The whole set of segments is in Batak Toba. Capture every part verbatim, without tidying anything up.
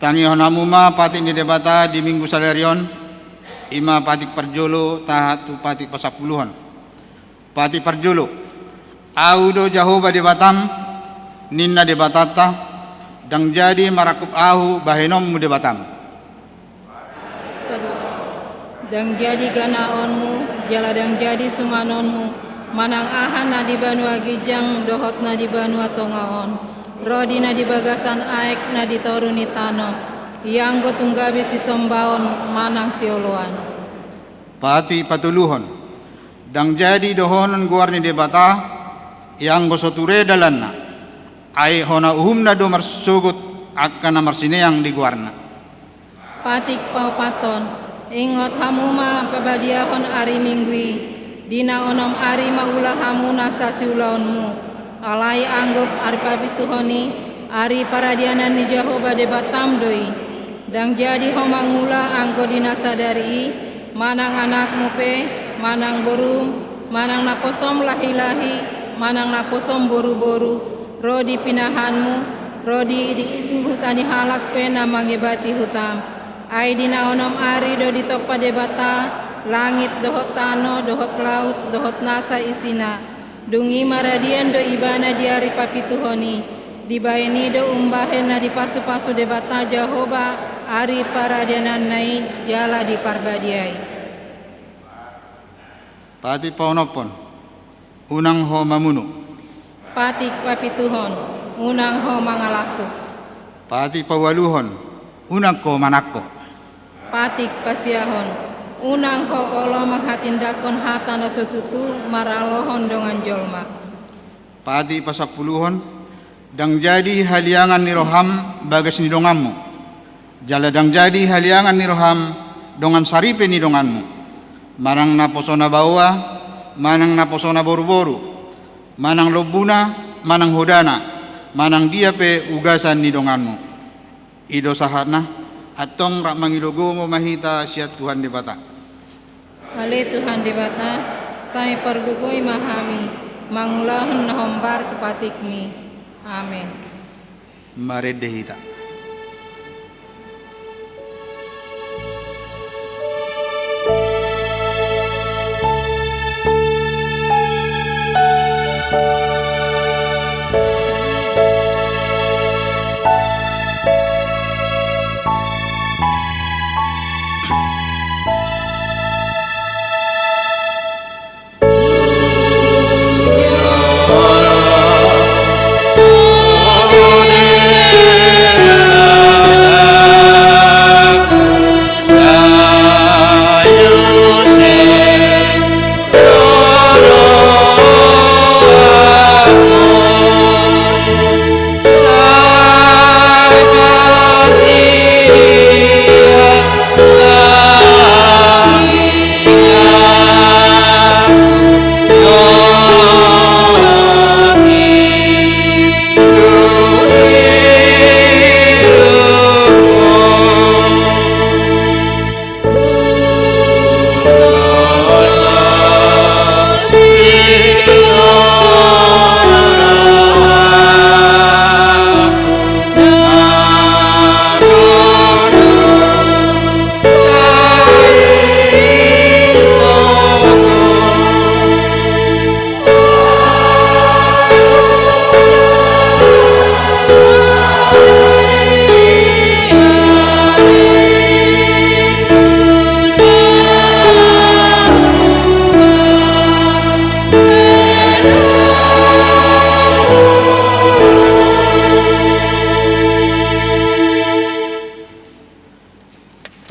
Tangihon hamu ma patik ni Debata di Minggu sadari on, i ma patik parjolo tahat tu patik pasampuluhon. Patik parjolo. Ahu do Jahowa Debatam, ninna Debatanta, ndang jadi marangkup ahu bahenonmu Debatam. Ndang jadi ganaonmu, jala ndang jadi sumanonmu, manang aha na di banua ginjang dohot na di banua tonga on, ro di na di bagasan aek na di toru ni tano, ianggo tung gabe sisombaon manang sioloan. Patik patoluhon. Ndang jadi dohonon goar ni Debata, ianggo so ture dalanna, ai hona uhumna do marsogot angka na marsineang di goarna. Patik paopathon. Ingot hamu ma pabadiahon ari Minggu i, di na onom ari mangula hamu nasa siulaonmu. Alai anggo ari papituhon i, ari paradianan ni Jahowa Debatam do i. Ndang jadi ho mangula anggo di na sadari i, manang anakmu pe, manang borum, manang naposom lahilahi, manang naposom boruboru, ro di pinahanmu, ro di, di isi huta ni halak pe na mangebati hutam. Ai di na onom ari do ditompa Debata langit dohot tano dohot laut dohot nasa isina. Dung i maradian do ibana di ari papituhon i. Dibahen i do umbahen na dipasupasu Debata Jahowa ari paradiananna i jala diparbadiai. Patik paonomhon. Unang ho mamunu. Patik papituhon. Unang ho mangalangkup. Patik paualuhon. Unang ho manangko. Patik pasiahon. Unang ho olo manghatindanghon hata na so tutu maralohon dongan jolma. Patik pasampuluhon. Ndang jadi haliangan ni roham bagas ni donganmu. Jala ndang jadi haliangan ni roham dongan saripe ni donganmu. Manang naposona baoa, manang naposona boruboru, manang lombuna, manang hodana, manang dia pe ugasan ni donganmu. I do sahatna, antong rap mangido gogo ma hita sian Tuhan Debata. Ale Tuhan Debata, sai pargogoi ma hami, mangulahon na hombar tu patikmi. Amen. Marende hita.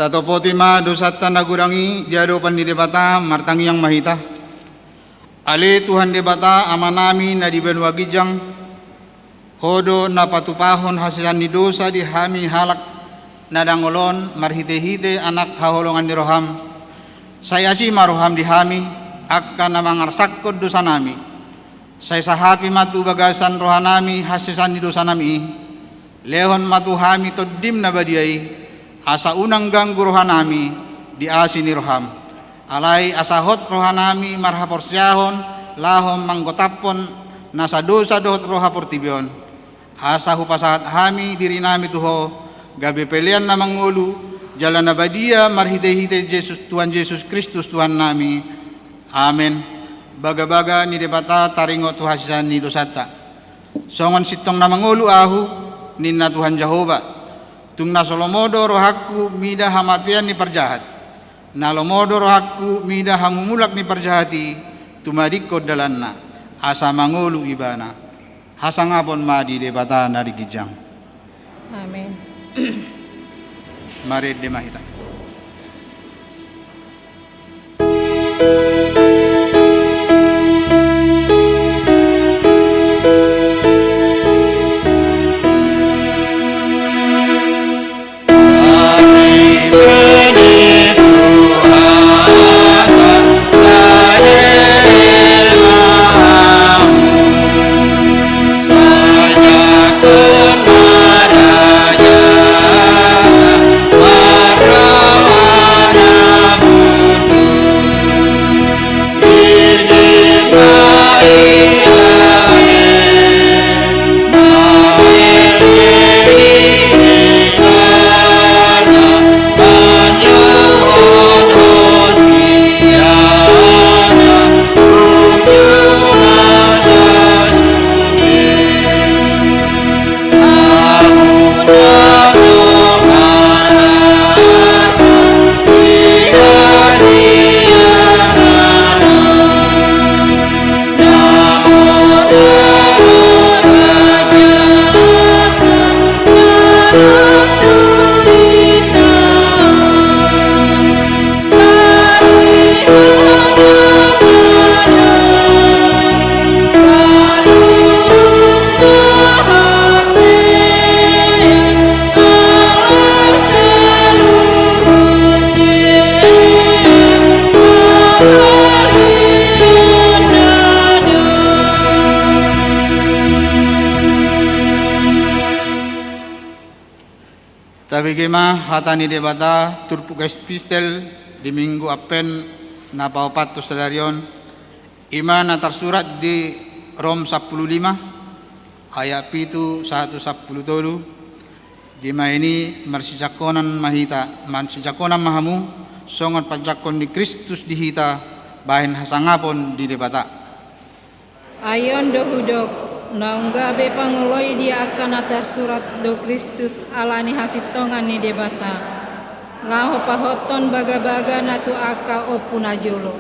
Tatopoti ma dosanta na godang i di adopan ni Debata, martangiang ma hita. Ale Tuhan Debata, Amanami na di banua ginjang, Ho do na patupahon hasesaan ni dosa di hami halak na dangol on marhitehite Anak haholongan ni roham. Sai asi ma roham di hami, angka na mangarsakkon dosanami. Sai sahapi ma tu bagasan rohanami hasesaan ni dosanami i. Lehon ma tu hami Tondim na badia i, asa unang ganggu rohanami di asi ni roham. Alai asa hot rohanami marhaporseaon laho manggotaphon nasa dosa dohot roha portibi on. Asa hupasahat hami dirinami tu Ho, gabe pelean na mangolu, jala na badia marhitehite Jesus, Tuhan Jesus Kristus Tuhannami. Amen. Bagabaga ni Debata taringot tu hasesaan ni dosanta. Songon sintong na mangolu ahu, ninna Tuhan Jahowa. Tung na so lomo do rohangku mida hamatean ni parjahat. Na lomo do rohangku mida hamumulak ni parjahat i, tumadingkon dalanna, asa mangolu ibana. Hasangapon ma di Debata na di ginjang. Amen. Marende ma hita. Tabege ma hata ni Debata turpuk epistel di Minggu Advent na paopat tu sadari on, i ma na tarsurat di Rom sampulu lima, ayat pitu sahat tu sampulu tolu. Di ma i marsijangkonan ma hita, marsijangkonan ma hamu, songon panjangkon ni Kristus di hita, bahen hasangapon di Debata. Ai on do hudok, naung gabe pangoloi di angka na tarsurat do Kristus ala ni hasintongan ni Debata, laho pahothon bagabaga na tu angka ompu na jolo.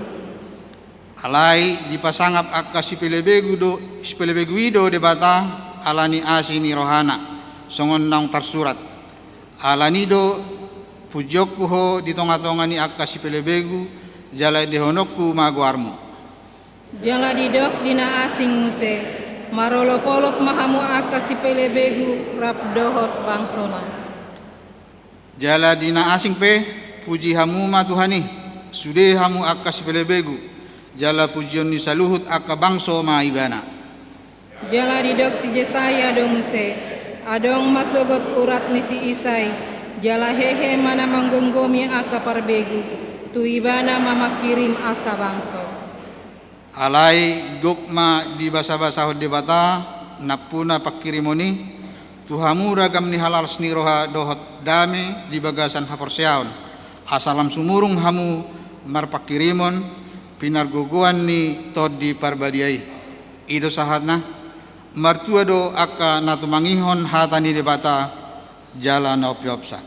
Alai dipasangap angka sipelebegu do, sipelebegu i do Debata, ala ni asi ni rohana, songon naung tarsurat. Ala ni do pujionku ho di tongatonga ni angka sipelebegu, jala endehononku ma goarmu. Jala didok di na asing muse, marolopolop ma hamu angka sipelebegu rap dohot bangsona. Jala di na asing pe, puji hamu ma Tuhan i, sude hamu angka sipelebegu, jala pujion ni saluhut angka bangso ma Ibana. Jala didok si Jesaya do muse, adong ma sogot urat ni si Isai, jala hehe ma na manggomgomi angka parbegu, tu Ibana ma mangkirim angka bangso. Alai gok ma dibasabasahon Debata nampuna pangkirimon i, tu hamu ragam ni halalas ni roha dohot dame di bagasan haporseaon, asa lam sumurung hamu marpangkirimon pinargogoan ni Tondi Parbadia i. I do sahatna, martua do angka na tumangihon hata ni Debata jala na umpeopsa.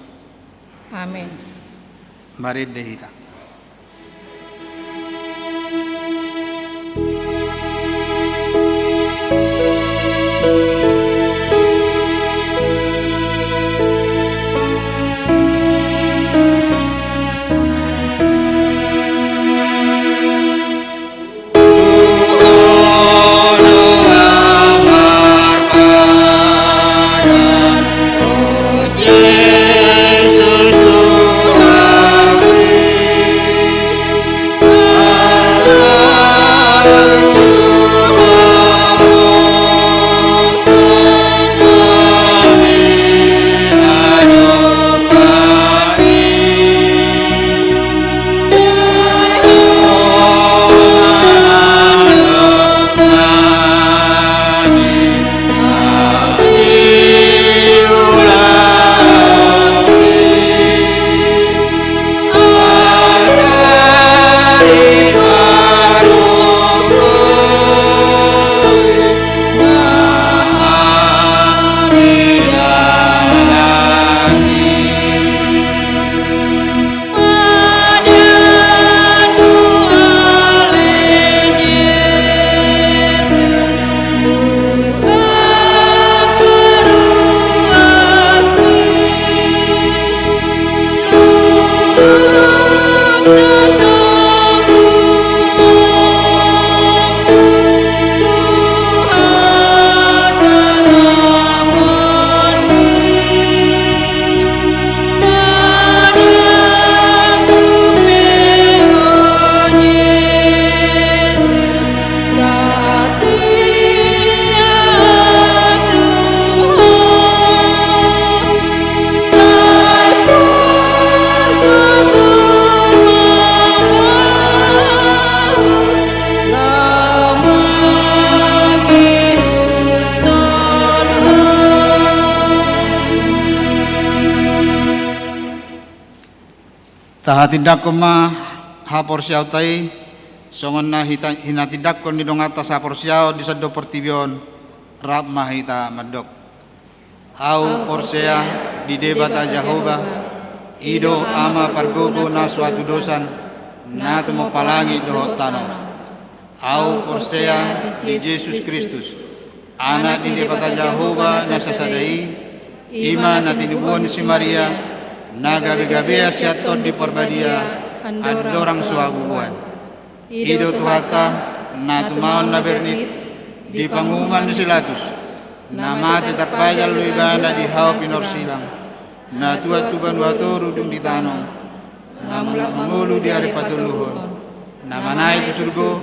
Amen. Marende hita. Tahatindangkon ma haporseaonta i, songon na hita-, hinatindangkon ni donganta saporseaon di sandok portibi on, rap ma hita mandok. Ahu porsea di Debata Jahowa, i do Ama pargogo na so hatudosan, na tumompa langit dohot tano. Ahu porsea di Jesus Kristus, Anak ni Debata Jahowa na sasada i, i ma na tinubuhon ni si Maria, na gabe-gabea sian Tondi Parbadia, andorang so habubuhan. I do Tuhanta, na tumaon na bernit, di panguhuman ni si Pilatus, na mate tarpajal do ibana di hau pinorsilang, na tuat tu banua toru dung ditanom, na mulak mangolu di ari patoluhon, na manaek tu surgo,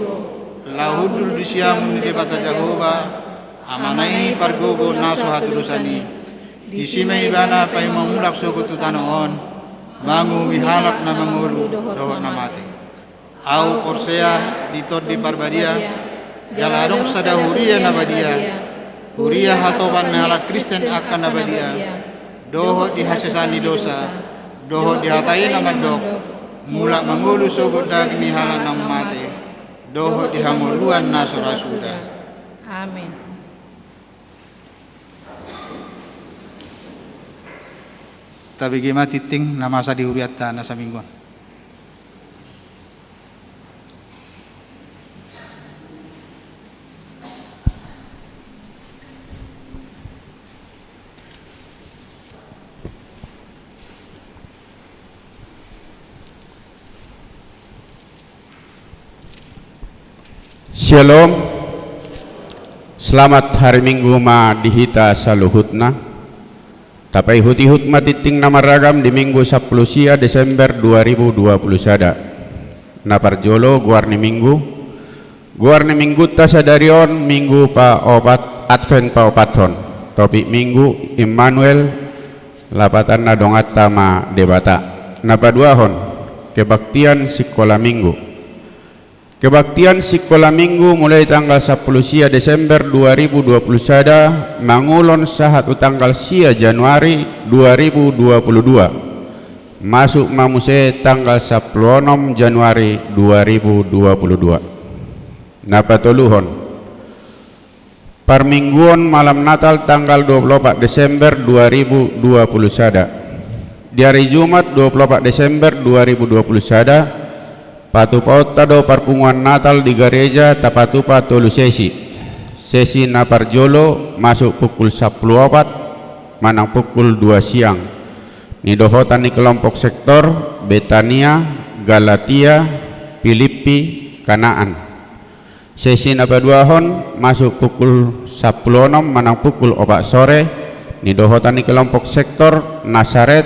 laho hundul di siamun ni Debata Jahowa, Amana i pargogo na so hatudosan i. Disi ma ibana paima mulak sogot tu tano on, manguhumi halak na mangolu dohot na mate. Ahu porsea di Tondi Parbadia, jala adong sada huria na badia, huria hatopan ni halak Kristen angka na badia, dohot di hasesaan ni dosa, dohot di hata i na mandok, mulak mangolu sogot daging ni halak na mate, dohot di hangoluan na so ra suda. Amen. Tabege ma tingting na masa di hurianta na saminggu on. Syalom. Selamat hari Minggu ma di hita saluhutna. Tapaihut-ihut ma tingting na marragam di Minggu sampulu sia Desember dua ribu dua puluh sada. Na parjolo, goar ni Minggu. Goar ni Minggunta sadari on Minggu paopat, Advent paopathon. Topik Minggu, Immanuel, lapatanna donganta ma Debata. Na paduahon, kebaktian sikola Minggu. Kebaktian sikola Minggu mulai tanggal sampulu sia Desember dua ribu dua puluh sada, mangulon sahat tu tanggal sia Januari dua ribu dua puluh dua. Masuk ma muse tanggal sampulu onom Januari dua ribu dua puluh dua. Na patoluhon, parmingguon malam Natal tanggal dua puluh opat Desember dua ribu dua puluh sada. Di ari Jumat dua puluh opat Desember dua ribu dua puluh sada, patupaonta do parpunguan Natal di gareja tapatupa tolu sesi. Sesi na parjolo masuk pukul sampulu opat manang pukul dua siang, nidohotan ni kelompok sektor Betania, Galatia, Pilippi, Kanaan. Sesi na paduahon masuk pukul sampulu onom manang pukul opat sore, nidohotan ni kelompok sektor Nasaret,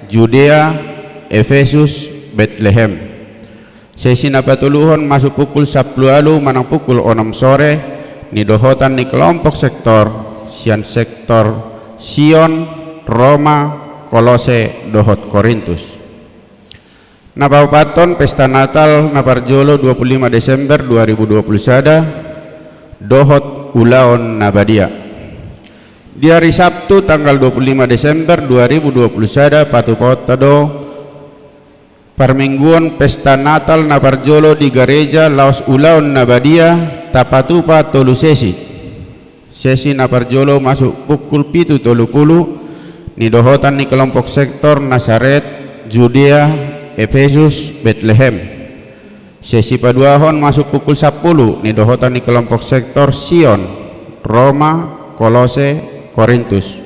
Judea, Efesus, Betlehem. Sesi na patoluhon masuk pukul sampulu ualu manang pukul onom sore, nidohotan ni kelompok sektor sian sektor Sion, Roma, Kolose, dohot Korintus. Na paopathon, pesta Natal na parjolo dua puluh lima Desember dua ribu dua puluh sada, dohot ulaon na badia. Di ari Sabtu tanggal dua puluh lima Desember dua ribu dua puluh sada, patupaonta do parmingguon pesta Natal na parjolo di gareja laos ulaon na badia, tapatupa tolu sesi. Sesi na parjolo masuk pukul pitu tolu pulu, nidohotan ni kelompok sektor Nasaret, Judea, Efesus, Betlehem. Sesi paduahon masuk pukul sampulu, nidohotan ni kelompok sektor Sion, Roma, Kolose, Korintus.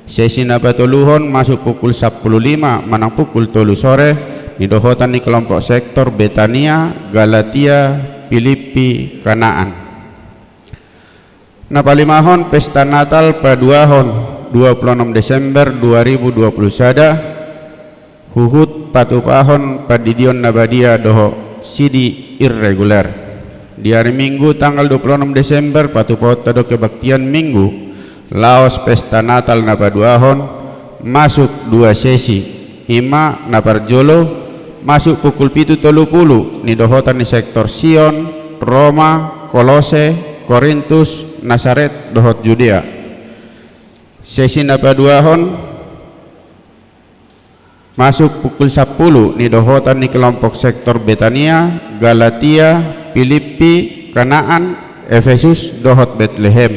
Sesi na patoluhon masuk pukul sampulu lima manang pukul tolu sore, nidohotan ni kelompok sektor Betania, Galatia, Pilippi, Kanaan. Na palimahon, pesta Natal paduahon dua puluh onom Desember dua ribu dua puluh sada, huhut patupahon pandidion na badia dohot sidi irreguler. Di ari Minggu tanggal dua puluh onom Desember patupaonta do kebaktian Minggu laos pesta Natal na paduahon, masuk dua sesi. I ma na parjolo, masuk pukul pitu tolu pulu, nidohotan ni sektor Sion, Roma, Kolose, Korintus, Nasaret, dohot Judea. Sesi na paduahon, Masuk pukul sampulu nidohotan ni kelompok sektor Betania, Galatia, Pilippi, Kanaan, Efesus dohot Betlehem.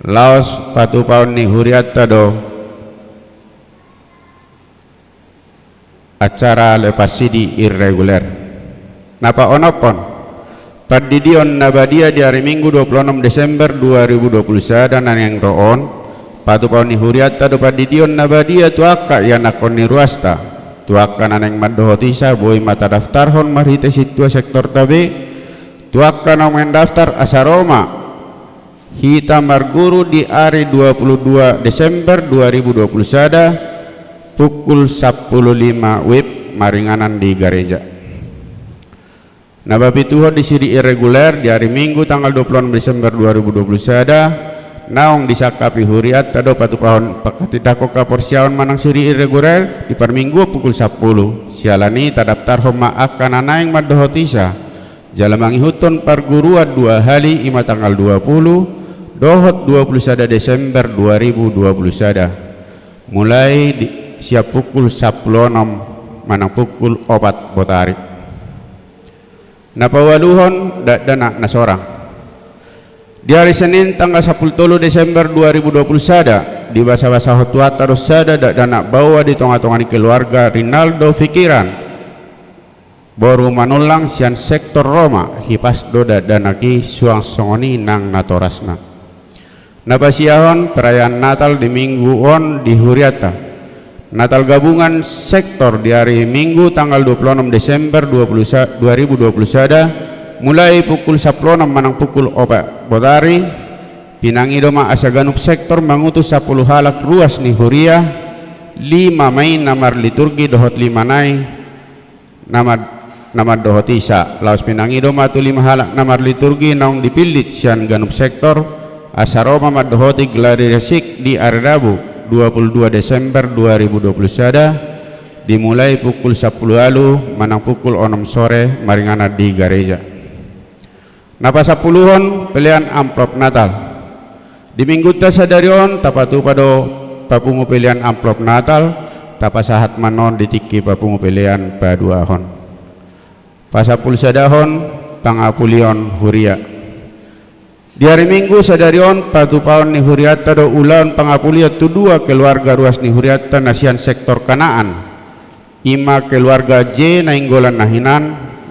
Laos patupaon ni hurianta do acara lepas sidi irreguler. Na paonomhon, pandidion na badia di ari Minggu dua pulu onom Desember dua ribu dua pulu sada na naeng ro on, patupaon ni hurianta do pandidion na badia tu angka ianakhon ni ruasta, tu angka na naeng mandohot hisa boi ma tadaftarhon marhite sintua sektorta be, tu angka na mendaftar asa ro ma hita marguru di ari dua pulu dua Desember dua ribu dua pulu sada, pukul sampulu lima wib maringanan di gareja. Na papituhon di siri irreguler di ari Minggu tanggal dua pulu onom Desember dua ribu dua pulu sada, naung disangkapi hurianta do patupahon pangkatindangkon haporseaon manang siri irreguler di parmingguon pukul sampulu. Siala ni i tadaftarhon ma angka na naeng mandohot hisa jala mangihuthon parguruan dua hali, i ma tanggal dua pulu dohot dua pulu sada Desember dua ribu dua pulu sada, mulai di, sian pukul sampulu onom manang pukul opat botari. Na paualuhon, dakdanak na sorang. Di ari Senin tanggal sampulu tolu Desember dua ribu dua pulu sada, dibasabasahon Tuhanta do sada dakdanak baoa di tongatonga ni keluarga Rinaldo Pikiran, boru Manullang sian sektor Roma. Hipas do dakdanak i suang songon i nang natorasna. Na pasiahon, perayaan Natal di minggu on di hurianta. Natal gabungan sektor di ari Minggu tanggal dua pulu onom Desember dua puluh sa-, dua ribu dua puluh sada, mulai pukul sampulu onom manang pukul opat botari. Pinangido ma asa ganup sektor mangutus sampulu halak ruas ni huria, lima ma i na marliturgi dohot lima nai na mad-, na mandohot hisa. Laos pinangido ma tu lima halak na marliturgi naung dipillit sian ganup sektor, asa ro ma mandohoti gladi resik di ari Rabu dua puluh dua Desember dua ribu dua puluh sada, dimulai pukul sampulu ualu manang pukul onom sore maringanan di gareja. Na pasampuluhon, pelean amplop Natal. Di minggunta sadari on tapatupa do papungu pelean amplop Natal, tapasahat ma annon di tingki papungu pelean paduahon. Pasampulusadahon, pangapulion huria. Di ari Minggu sadari on patupaon ni hurianta do ulaon pangapulion tu dua keluarga ruas ni hurianta na sian sektor Kanaan, i ma keluarga J Nainggolan na hinan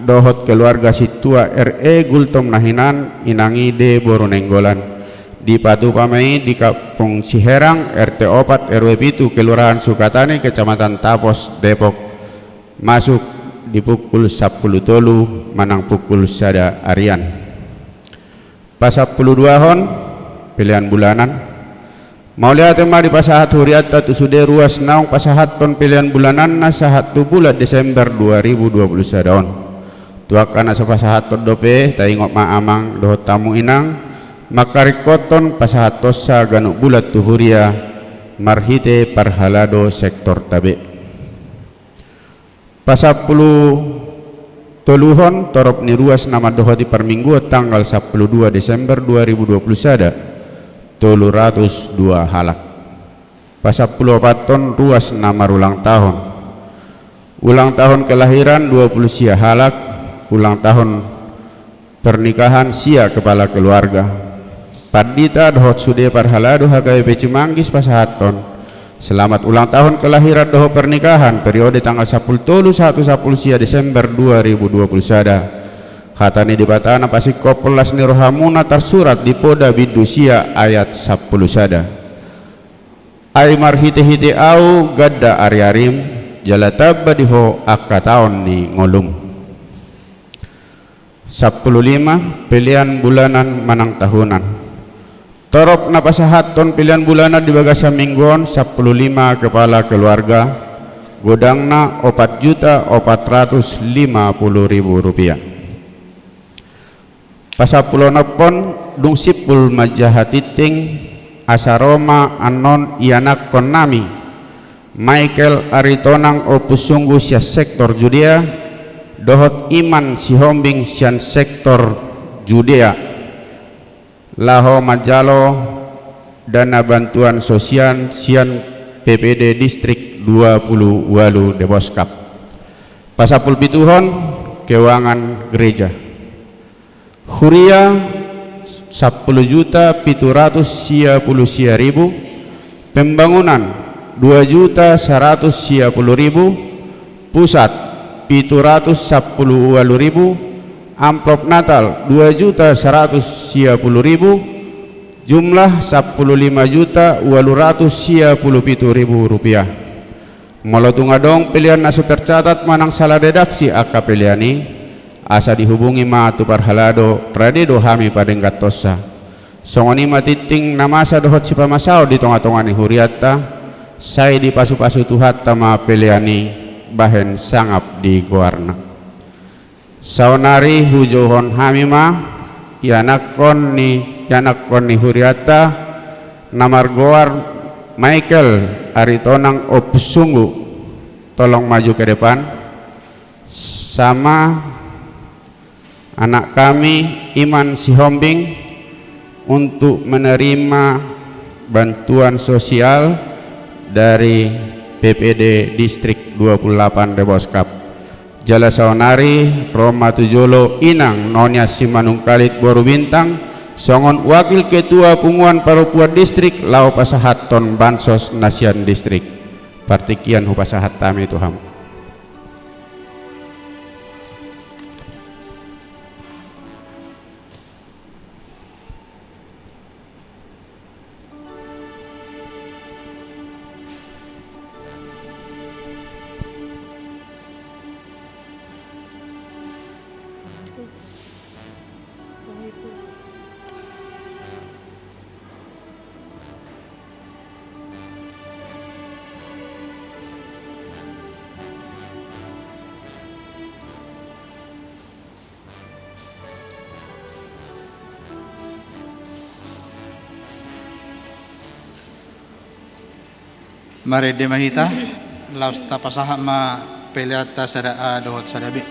dohot keluarga Sintua R E Gultom na hinan, inang i D boru Nainggolan. Dipatupa ma i di Kampung Siherang, R T opat, R W pitu, Kelurahan Sukatani, Kecamatan Tapos, Depok, masuk di pukul sampulu tolu manang pukul sada arian. Pasampuluduahon, pelean bulanan. Mauliate ma dipasahat hurianta tu sude ruas naung pasahathon pelean bulananna sahat tu bulan Desember dua ribu dua puluh sada on. Tu angka na so pasahathon dope, taingot ma amang dohot hamu inang, mangkaringkothon pasahathonsa ganup bulan tu huria marhite parhalado sektorta be. Pasampulu toluhon, torop ni ruas na mandohoti parmingguon tanggal sampulu dua Desember dua ribu dua puluh sada, tolu ratus dua halak. Pasampulu opathon, ruas na marulang tahun. Ulang tahun kelahiran dua puluh sia halak, ulang tahun pernikahan sia kepala keluarga. Pandita dohot sude parhalado H K B P Cimanggis pasahathon selamat ulang tahun kelahiran dohot pernikahan periode tanggal sampulu tolu sahat tu sampulu sia Desember dua ribu dua puluh sada. Hata ni Debata na pasingkophon las ni rohamuna tarsurat di Poda bindu sia ayat sampulu sada. Ai marhitehite ahu ganda ariarim, jala tamba di ho angka taon ni ngolum. Sampulu lima, pelean bulanan manang tahunan. Torop na pasahathon pelean bulanan di bagasan minggu on, sampulu lima kepala keluarga, godangna opat juta opat ratus lima puluh ribu rupiah. Pasampulu onomhon, dung simpul manjaha tingting, asa ro ma annon ianakhonnami, Michael Aritonang Ompu Sunggu sian sektor Judea, dohot Iman Sihombing sian sektor Judea, laho manjalo dana bantuan sosial sian P P D distrik dua pulu ualu Deboskap. Pasampulpituhon keuangan gereja. Huria, sampulu juta pitu ratus sia pulu sia ribu. Pembangunan, dua juta saratus sia pulu ribu. Pusat, pitu ratus sampulu ualu ribu. Amplop Natal, dua juta saratus sia pulu ribu. Jumlah, sampulu lima juta ualu ratus sia pulu pitu ribu rupiah. Molo tung adong pelean na so tercatat manang salah redaksi angka pelean i, asa dihubungi ma tu parhalado, rade do hami padengganhonsa. Songon i ma tingting na masa dohot sipamasaon di tongatonga ni hurianta, sai dipasupasu Tuhanta ma pelean i bahen sangap di goarna. Saonari hujouhon hami ma ianakhon ni, ianakhon ni hurianta na margoar Michael Aritonang Ompu Sunggu, tolong maju ke depan. Sama anak kami Iman Sihombing untuk menerima bantuan sosial dari P P D Distrik dua puluh delapan Deboskap. Jala saonari ro ma tu jolo inang Nonia Simanungkalit boru Bintang, songon wakil ketua punguan parompuan distrik laho pasahathon bansos na sian distrik. Partingkian hupasahat hami tu hamu. Marende ma hita, laos tapasahat ma peleanta sada A dohot sada B.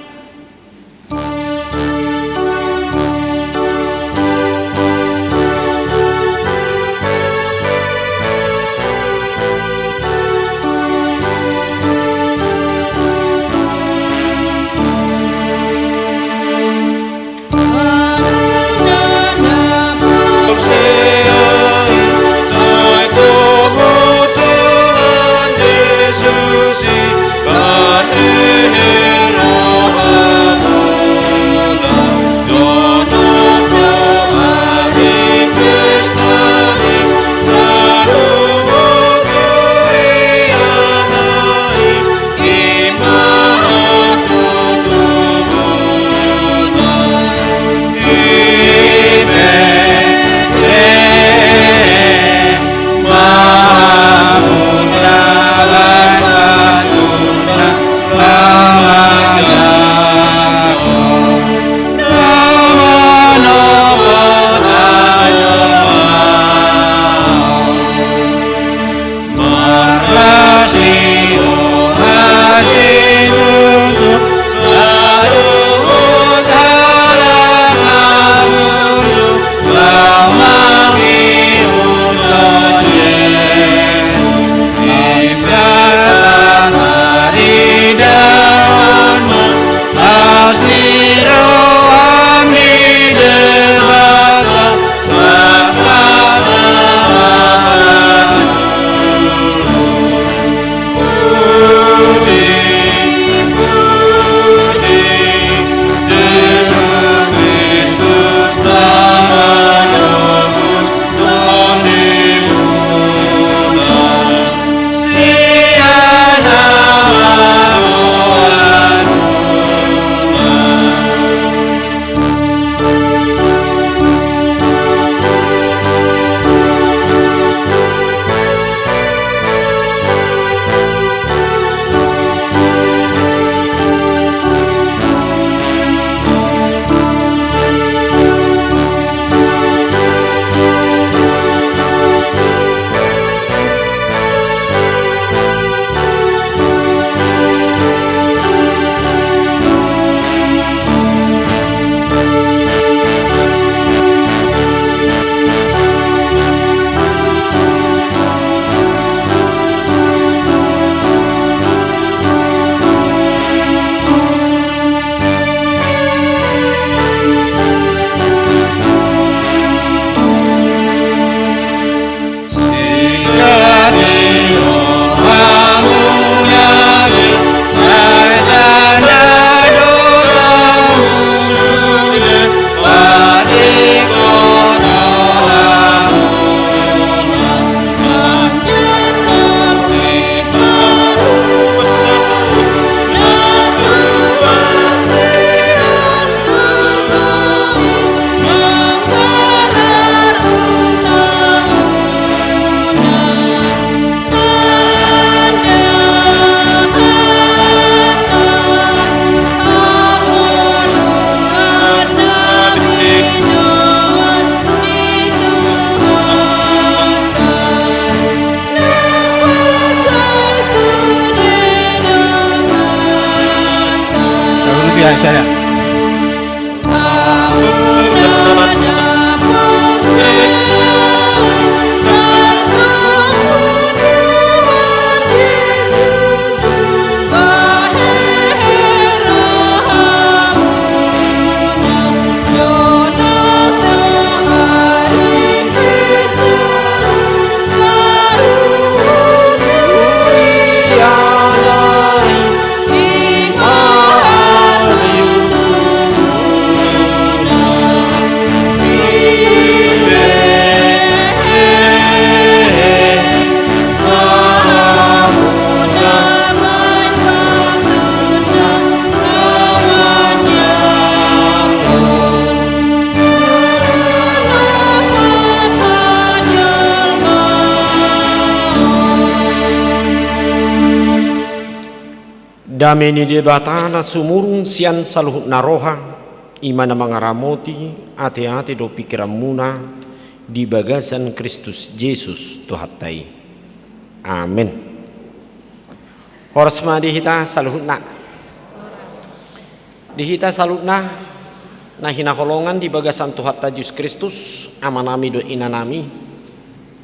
Dame ni Debata na sumurung sian saluhutna roha, i ma na mangaramoti ateate dohot pingkiranmuna di bagasan Kristus Jesus Tuhanta i. Amen. Horas ma di hita saluhutna. Di hita saluhutna na hinaholongan di bagasan Tuhanta Jesus Kristus, amanami dohot inanami,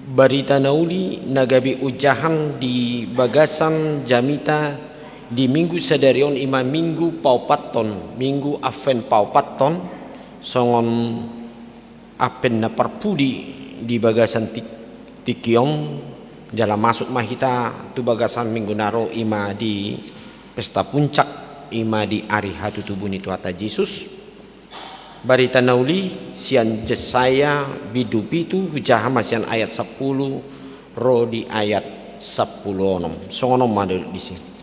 barita na uli na gabe ojahan di bagasan jamita di Minggu sadari on, i ma Minggu paopathon, Minggu Advent paopathon, songon Advent na parpudi di bagasan ti-, tingki on, jala masuk ma hita tu bagasan minggu na ro, i ma di pesta puncak, i ma di ari hatutubu ni Tuhanta Jesus. Barita na uli sian Jesaya bindu pitu, hujaha ma sian ayat sampulu ro di ayat sampulu onom. Songon on ma didok disi.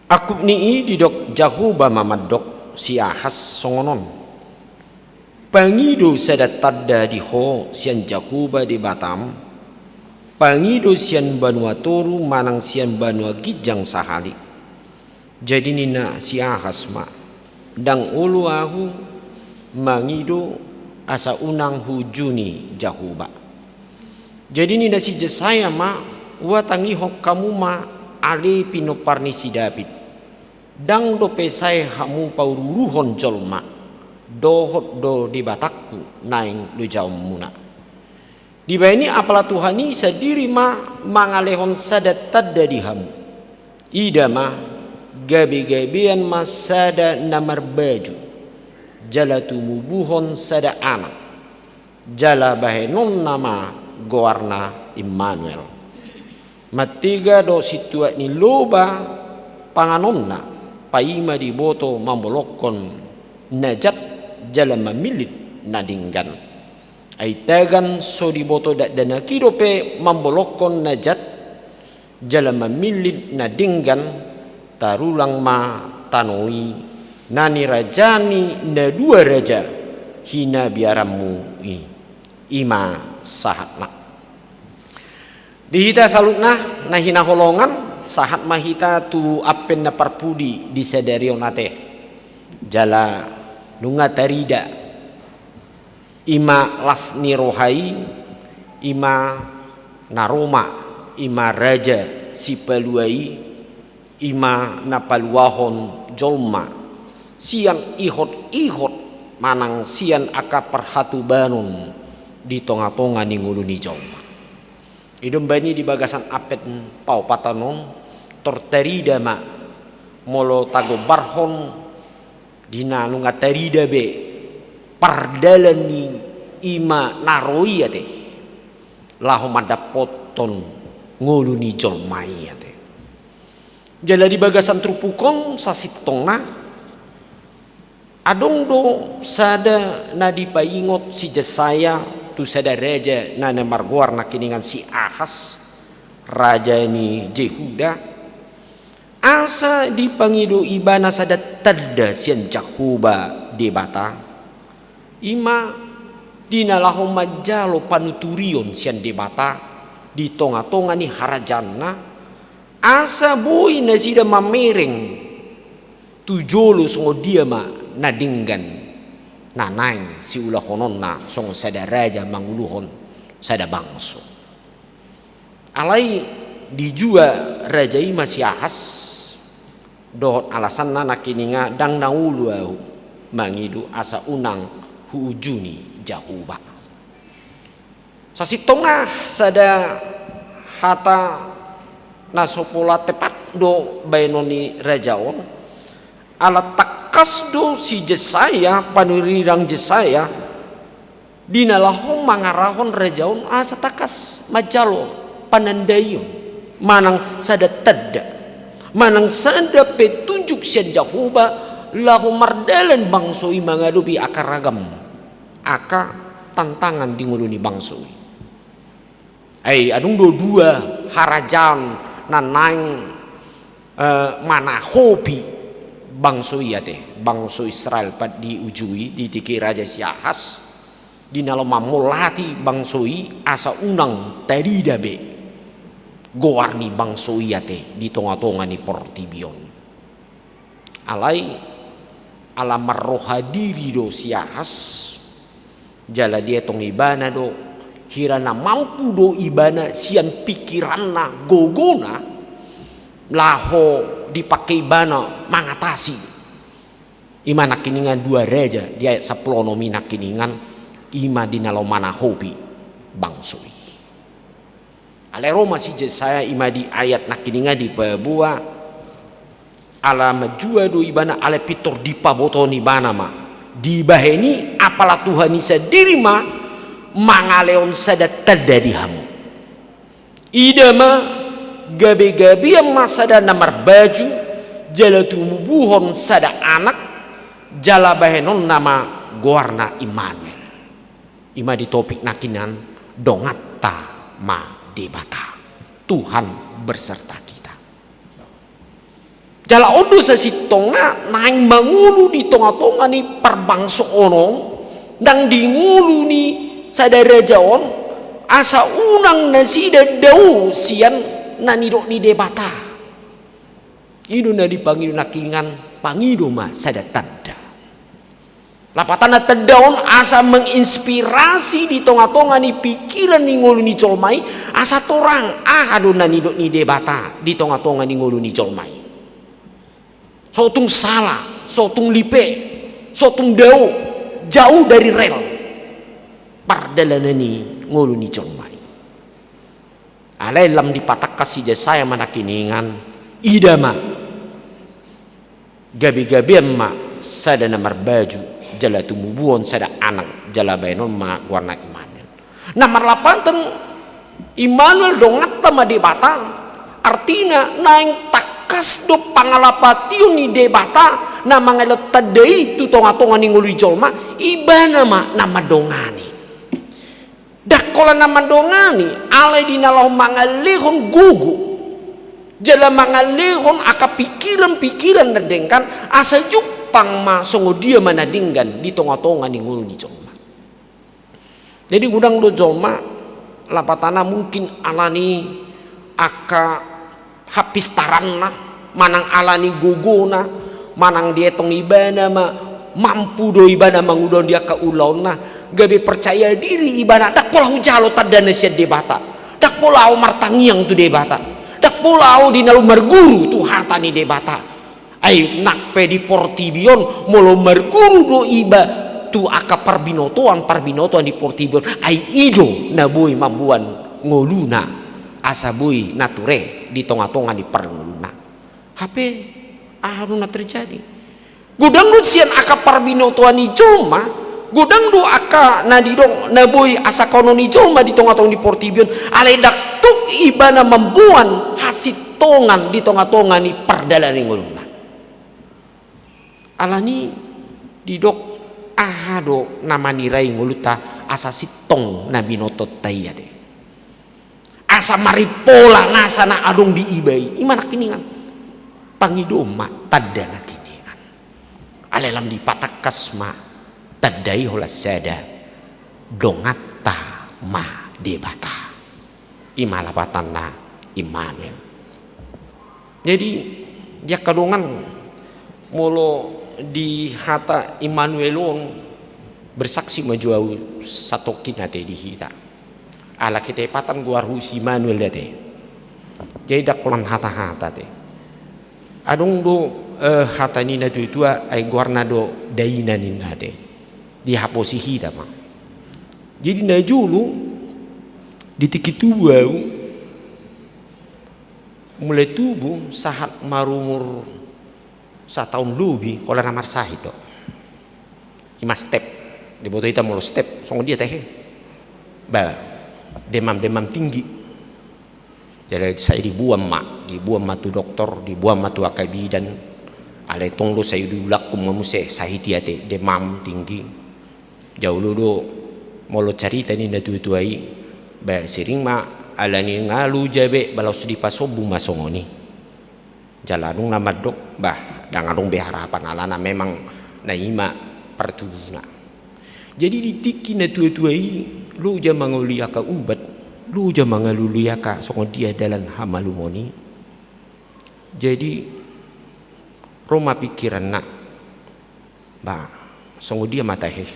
Angkup ni i didok Jahowa ma mandok si Ahas songon on: Pangido sada tanda di ho sian Jahowa Debatam, pangido sian banua toru manang sian banua ginjang sahali. Jadi ninna si Ahas ma: Ndang olo ahu mangido asa unang huujuni Jahowa. Jadi ninna si Jesaya ma: Huhatangihon hamu ma ale pinompar ni si Daud. Ndang dope sae hamu paururuhon jolma, dohot do Debatangku naeng lojaonmuna. Dibahen i apala Tuhan i sandiri ma mangalehon sada tanda di hamu. Ida ma, gabegabean ma sada na marbaju, jala tumubuhon sada anak, jala bahenonna ma goarna Immanuel. Mantega do situak ni loba panganonna, paima diboto mambolongkon na jat jala mamillit na denggan. Ai tagan so diboto dakdanak i dope mambolongkon na jat jala mamillit na denggan, tarulang ma tano i na nirajani na dua raja hinabiaranmu i. I ma sahatna. Di hita saluhutna na hinaholongan, sahat ma hita tu Advent na parpudi di sadari on ate. Jala nunga tarida, i ma las ni roha i, i ma na ro ma, i ma Raja Sipalua i, i ma na paluahon jolma sian ihot-ihot manang sian angka parhatobanon di tonga-tonga ni ngolu ni jolma. I do umbahen i di bagasan Advent paopathon on, tor tarida ma, molo tagombarhon di na nunga tarida be pardalan ni i ma na ro i ate, laho mandapothon ngolu ni jolma i ate. Jala di bagasan turpuk on sasintongna, adong do sada na dipaingot si Jesaya tu sada raja na, na margoar nangkiningan si Ahas, raja ni Jehuda, asa dipangido ibana sada tanda sian Jahowa Debata, i ma di na laho manjalo panuturion sian Debata di tonga-tonga ni harajaonna, asa boi nasida mamereng tu jolo songon dia ma na denggan na naeng siulahononna songon sada raja manguluhon sada bangso. Alai dijua raja i ma si Ahas dohot alasanna nangkiningan ndang na olo ahu mangido asa unang huujuni Jahowa. Sasintongna sada hata na so pola tepat do baenon ni raja on, ala tangkas do si Jesaya, panurirang Jesaya, di na laho mangarahon raja on asa tangkas manjalo panandaion manang sada tanda manang sada petunjuk sian Jahowa laho mardalan bangso i mangadopi angka ragam angka tantangan di ngolu ni bangso i. Ai adong do dua harajaon na naeng, eh, manahopi bangso i ate, bangso Israel, pat diujui di tingki raja si Ahas, di na laho mamolhati bangso i asa unang tarida be goar ni bangso i ate di tonga-tonga ni portibi on. Alai ala marroha diri do si Ahas, jala dietong ibana do hira na mampu do ibana sian pikiranna, gogona, laho dipake ibana mangatasi. Ima nangkiningan dua raja di ayat sampulu onom i nangkiningan, ima di na laho manahopi bangso i. Alai ro ma si Jesaya ima di ayat nangkiningan dipaboa, ala manjua do ibana, alai pintor dipabotohon ibana ma. Dibahen i apala Tuhan i sandiri ma mangalehon sada tanda di hamu. Ida ma, gabe-gabean ma sada na marbaju, jala tumubuhon sada anak, jala bahenonna ma goarna Immanuel. Ima di topik nangkiningan, donganta ma Debata. Tuhan berserta kita. Jala on do sasintongna naeng mangolu di tonga-tonga ni parbangsoon on, ndang di ngolu ni sada raja on, asa unang nasida dao sian na nidok ni Debata. I do na dipangido nangkiningan, pangido ma sada tanda. Lapatanna tanda on asa menginspirasi di tonga-tonga ni pikiran ni ngolu ni jolma i, asa torang aha do na nidok ni Debata di tonga-tonga ni ngolu ni jolma i. So tung sala, so tung lipe, so tung dao, jauh dari rel pardalanan ni ngolu ni jolma i. Alai lam dipatangkas si Jesaya ma nangkiningan, ida ma, gabe-gabean ma sada na marbaju, jala tumubuhon sada anak, jala bahenon ma goarna Immanuel. Na marlapatan Immanuel, donganta ma Debata, artina naeng tangkas do pangalapation ni Debata na mangalehon tanda i tu tonga-tonga ni ngolu ni jolma, ibana ma na mandongani. Ndang holan na mandongani, alai di na laho mangalehon gogo, jala mangalehon angka pikiran-pikiran na denggan, asa jumpang ma songon dia ma na denggan di tonga-tonga ni ngolu ni jolma. Jadi godang do jolma, lapatanna mungkin alani angka hapistaranna, manang alani gogona, manang dietong ibana ma mampu do ibana mangulahon di angka ulaonna, gabe percaya diri ibana, ndang pola hujalo tanda na sian Debata, ndang pola ahu martangiang tu Debata, ndang pola ahu di na laho marguru tu hata ni Debata. Ai nang pe di portibi on, molo marguru do iba tu angka parbinotoan-parbinotoan di portibi on, ai i do na boi mamboan ngoluna, asa boi na ture di tonga-tonga ni parngoluna. Hape aha do na terjadi? Godang do sian angka parbinotoan ni jolma, godang do angka na nidok na boi asa kaonon ni jolma di tonga-tonga ni portibi on, alai ndang tuk ibana mamboan hasintongan di tonga-tonga ni pardalanan ni ngoluna. Alani didok, aha do na manirai ngolunta asa sintong na binotoonta i ate? Asa marimpola nasa na adong di iba i, ima nangkiningan. Pangidoon ma tanda nangkiningan. Alai lam dipatangkas ma tanda i holan sada, donganta ma Debata. Ima lapatanna Immanuel. Jadi, di angka dongan, molo di hata Immanuel on, bersaksi ma jo ahu satongkin ate di hita. Ala ketepatan goarhu si Immanuel ate. Jadi ndang holan hata-hata ate. Adong do, eh, hata ni na tua-tua, ai goarna do daina ninna ate. Dihaposi hita ma. Jadi na jolo, di tingki tubu ahu, mulai tubu sahat marumur sataon lobi, holan na marsahit do. Ima step. Diboto hita molo step, songon dia tahe? Ba, demam-demam tinggi. Jadi sai diboan ma, diboan ma tu doktor, diboan ma tu angka bidan. Alai tong do sai diulahon ma muse, sahit i ate, demam tinggi. Jolo do molo carita ni na tua-tua i, ba sering ma alani nga loja be, ba laos dipasombu ma songon i. Jala adong na mandok, bah, ndang adong be harapan alana memang na ima partubuna. Jadi di tingki na tua-tua i, loja mangoli angka ubat, Loja mangalului angka songon dia dalan hamalumon i. Jadi ro ma pikiranna, ba songon dia ma tahe.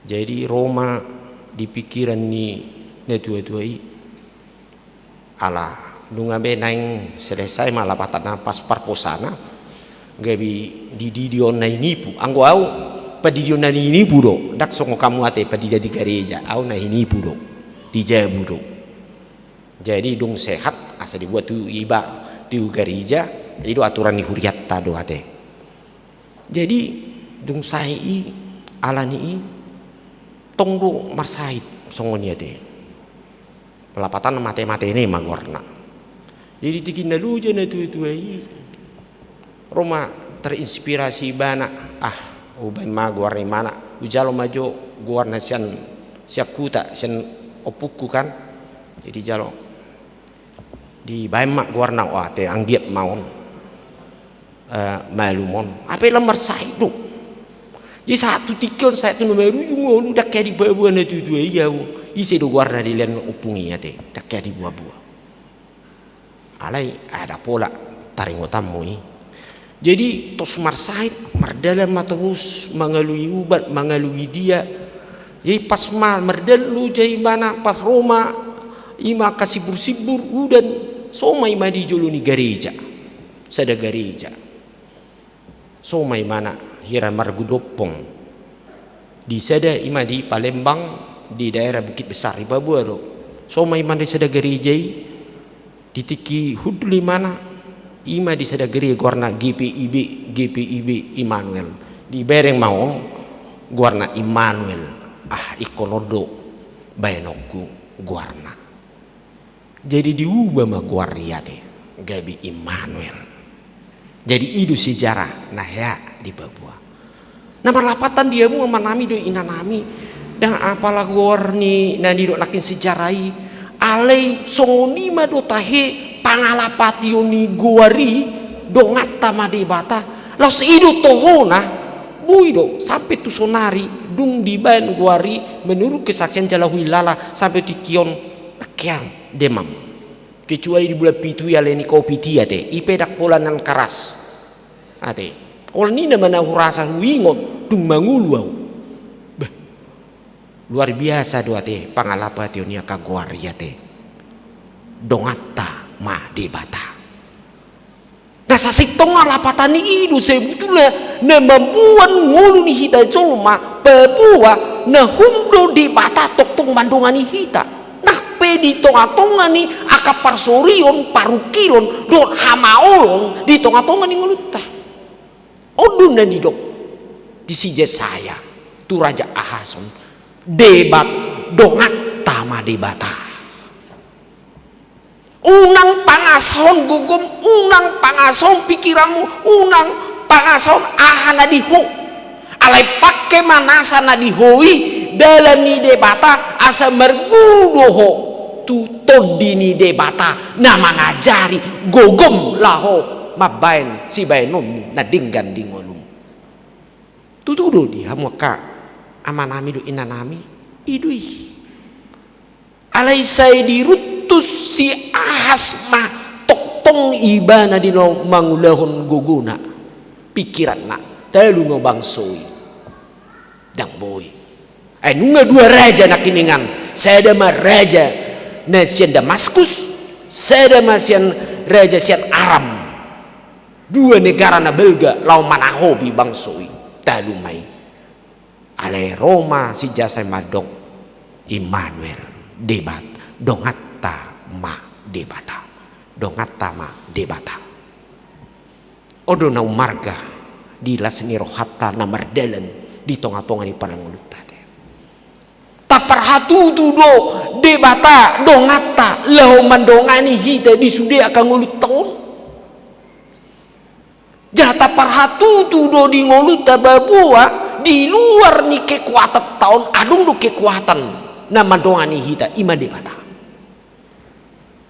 Jadi ro ma di pikiran ni natua-tua i, ala nunga be naeng selesai ma lapatanna pas parposana, gabe dididion na i nipu. Anggo au, padidion na i nipu do, ndang songon hamu ate padida di gareja, au na i nipu do, di jabu do. Jadi dung sehat asa dibuat tu iba, tu gareja, i do aturan ni huriatta do ate. Jadi dung sae i, alani i, tong do marsahit songon i ate. Lapatan mate-mate ne ma goarna. Jadi tingki na loja natua-tua i, ro ma terinspirasi ibana, ah, hubaen ma goar ni imana, hujalo ma jo goarna sian, sian huta, sian ompungku kan. Jadi jalo dibaen ma goarna, o ate, anggiat ma on, eh, malum on. Hape lam marsahit do. Jadi sahat tu tingki on, sahat tu na marujung ngolu, ndang hea diboa-boa natua-tua i au, ise do goarna di lean ompung i ate, ndang hea diboa-boa. Alai ada pola taringotanmu i. Jadi tos marsahit, mardalan ma torus mangalului ubat, mangalului dia. Jadi pas ma mardalan loja ibana, pas ro ma, i ma angka simbur-simbur udan, so ma i ma di jolo ni gareja, sada gareja. So ma imana hira margudompong di sada, i ma di Palembang, di daerah Bukit Besar, i paboa do. So ma imana di sada gareja i, di tingki hundul imana, i ma di sada gareja goarna G P I B, G P I B Immanuel. Dibereng ma on goarna Immanuel, ah, ingkon on do baenonku goarna. Jadi diuba ma goar i ate, gabe Immanuel. Jadi i do sejarah na hea di Papua. Na marlapatan di hamu amanami dohot inanami, ndang apala goar ni na nidok nangkin sejarah i, alai songon i ma do tahe pangalapation ni goar i, Donganta ma Debata, laos i do tohona, boi do sampe tu sonari dung dibaen goar i menurut kesaksian jala huhilala sampe tingki on. Nangkin demam. Kecuali di bulan pitu i alani covid i ate, i pe ndang pola nan keras. Ate. Holan i nama na hurasa huingot dung mangolu au. Bah. Luar biasa do ate pangalapation ni angka goar i ate. Donganta ma Debata. Na sasintongna lapatan i do sebetulna na mamboan ngolu ni hita jolma, paboa na hum do Debata tongtong mandongani hita. Nang pe di tongatonga ni angka parsorion, parungkilon dohot hamaolon di tongatonga ni ngolunta. On do na nidok di si Jesaya tu Raja Ahas on, Debat, Donganta ma Debata. Unang pangasahon gogom, unang pangasahon pikiranmu, unang pangasahon aha na di ho. Alai pangke ma nasa na di ho i dalan ni Debata asa marguru do ho tu tondi ni Debata na mangajari gogom laho mambaen sibaenonmu na denggan di ngolum. Tutu do di hamu angka amanami dohot inanami, i do i. Alai sai diruntus si Ahas ma tongtong ibana di na mangulahon gogona, pikiranna, talu na bangso i. Ndang boi. Ai nunga dua raja nangkiningan, sada ma raja na sian Damaskus, sada ma sian raja sian Aram. Dua negara na balga laho manahopi bangso i, talu ma i. Alai ro ma si Jesaya mandok, Immanuel, Debat, Donganta ma Debata. Donganta ma Debata. On do na ummarga di las ni rohanta na mardalan di tongatonga ni parngolunta ate. Taparhatutu do Debata Donganta laho mandongani hita di sude angka ngolunta on. Jala taparhatutu do di ngolunta paboa di luar ni kekuatanta on adong do kekuatan na mandongani hita, i ma Debata.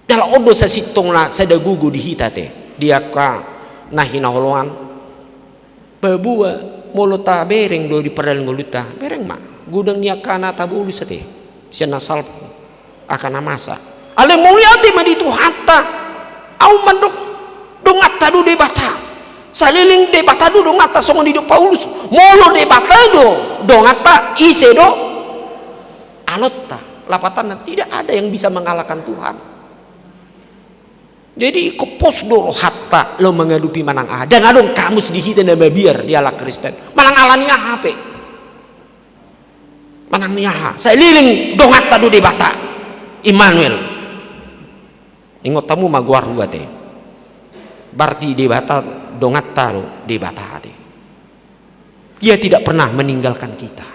Jala on do sasintongna sada gogo di hita ate, di angka na hinaholongan. Paboa molo tabereng do di pardalan ngolunta, bereng ma godang ni angka na tabolus ate, sian na salpu. Angka na masa. Alai mauliate ma di Tuhanta. Au mandok donganta do Debata. Saleleng Debata do donganta songon didok Paulus. Molo Debata do donganta, ise do alonta? Lapatanna, tidak ada yang bisa mengalahkan Tuhan. Jadi ingkon pos do rohanta laho mangadopi manang aha. Ndang adong kamus di hita na mabiar di halak Kristen. Manang ala ni aha pe. Manang ni aha, saleleng donganta do Debata, Immanuel. Ingot hamu ma goar hu ate. Berarti Debata, donganta do Debata ate. Ia tidak pernah meninggalkan kita.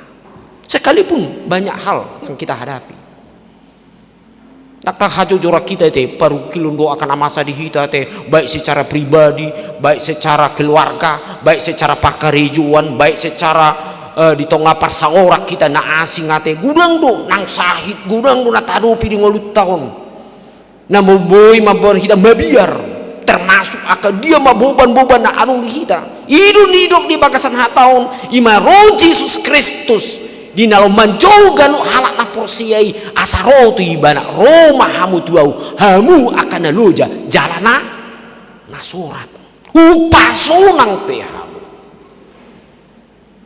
Sekalipun banyak hal yang kita hadapi. Ndang tahajojoran hita ate, parungkilon do angka na masa di hita ate, baik secara pribadi, baik secara keluarga, baik secara pangkarejoan, baik secara, eh, di tonga parsaoran hita na asing ate, godang do nang sahit, godang do na tahadopi di ngolunta on. Na boi mamboan hita mabiar, termasuk angka dia ma boban-boban na adong di hita. I do nidok di bagasan hata on, i ma ro Jesus Kristus di na laho manjou ganup halak na porsea i, asa ro tu ibana, ro ma hamu tu ahu, hamu angka na loja jala na, na sorat. Hupasonang pe hamu.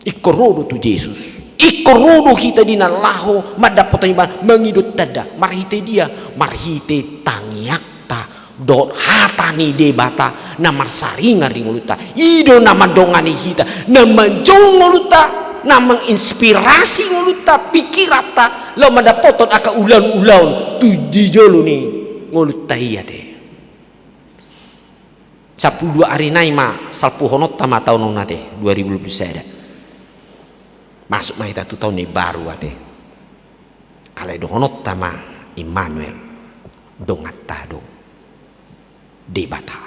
Ingkon ro do tu Jesus. Ingkon ro do hita di na laho mandapothon ibana, mangido tanda. Marhite dia? Marhite tangiangta dohot hata ni Debata na marsaringar di ngolunta. I do na mandongani hita, na manjou ngolunta, na menginspirasi ngolunta, pikiranta, laho mandapothon angka ulaon-ulaon tu di jolo ni ngolunta i ate. Sampulu dua ari nai ma salpuhononta ma taon on ate, dua ribu dua puluh sada. Masuk ma hita tu taon na baru ate. Alai dohononta ma Immanuel, donganta do Debata.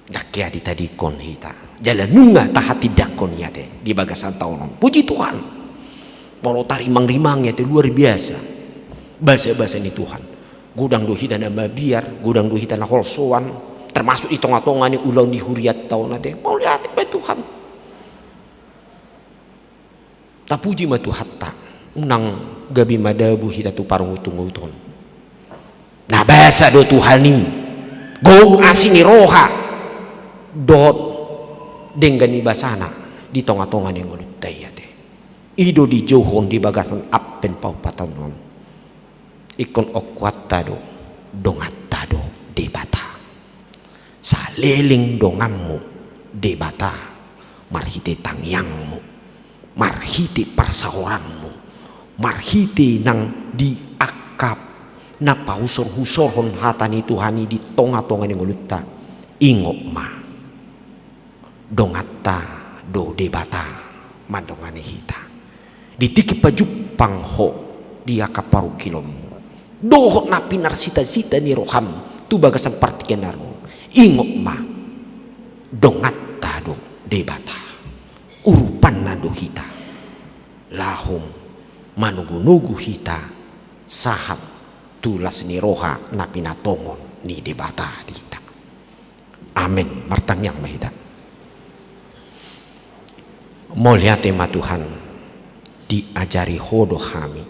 Ndang hea ditadingkon hita. Jala nunga tahatindangkon i ate di bagasan taon on. Puji Tuhan. Molo tarimang-rimang i ate, luar biasa basa-basa ni Tuhan. Godang do hita na mabiar, godang do hita na holsoan, termasuk di tonga-tonga ni ulaon ni hurianta on ate. Mauliate ma Tuhan. Tapuji ma Tuhanta. Unang gabe madabu hita tu parungutunguton. Na basa do Tuhan i. Gok asi ni roha dohot denggan ni basana di tonga-tonga ni ngolunta i ate. I do dijouhon di bagasan Advent paopathon on. Ingkon okuanta do, donganta do Debata. Saleleng donganmu Debata, marhite tangiangmu, marhite parsaoranmu, marhite nang di angka na pausor-usorhon hata ni Tuhan i di tonga-tonga ni ngolunta, ingot ma. Donganta do Debata mandongani hita. Di tingki pajumpang ho di angka parungkilonmu dohot na pinarsita-sita ni roham tu bagasan partingkian on, ingot ma, donganta do Debata. Urupanna do hita laho manogu-nogu hita sahat tu las ni roha na pinatongon ni Debata di hita. Amen. Martangiang ma hita. Mauliate ma Tuhan, diajari ho do hami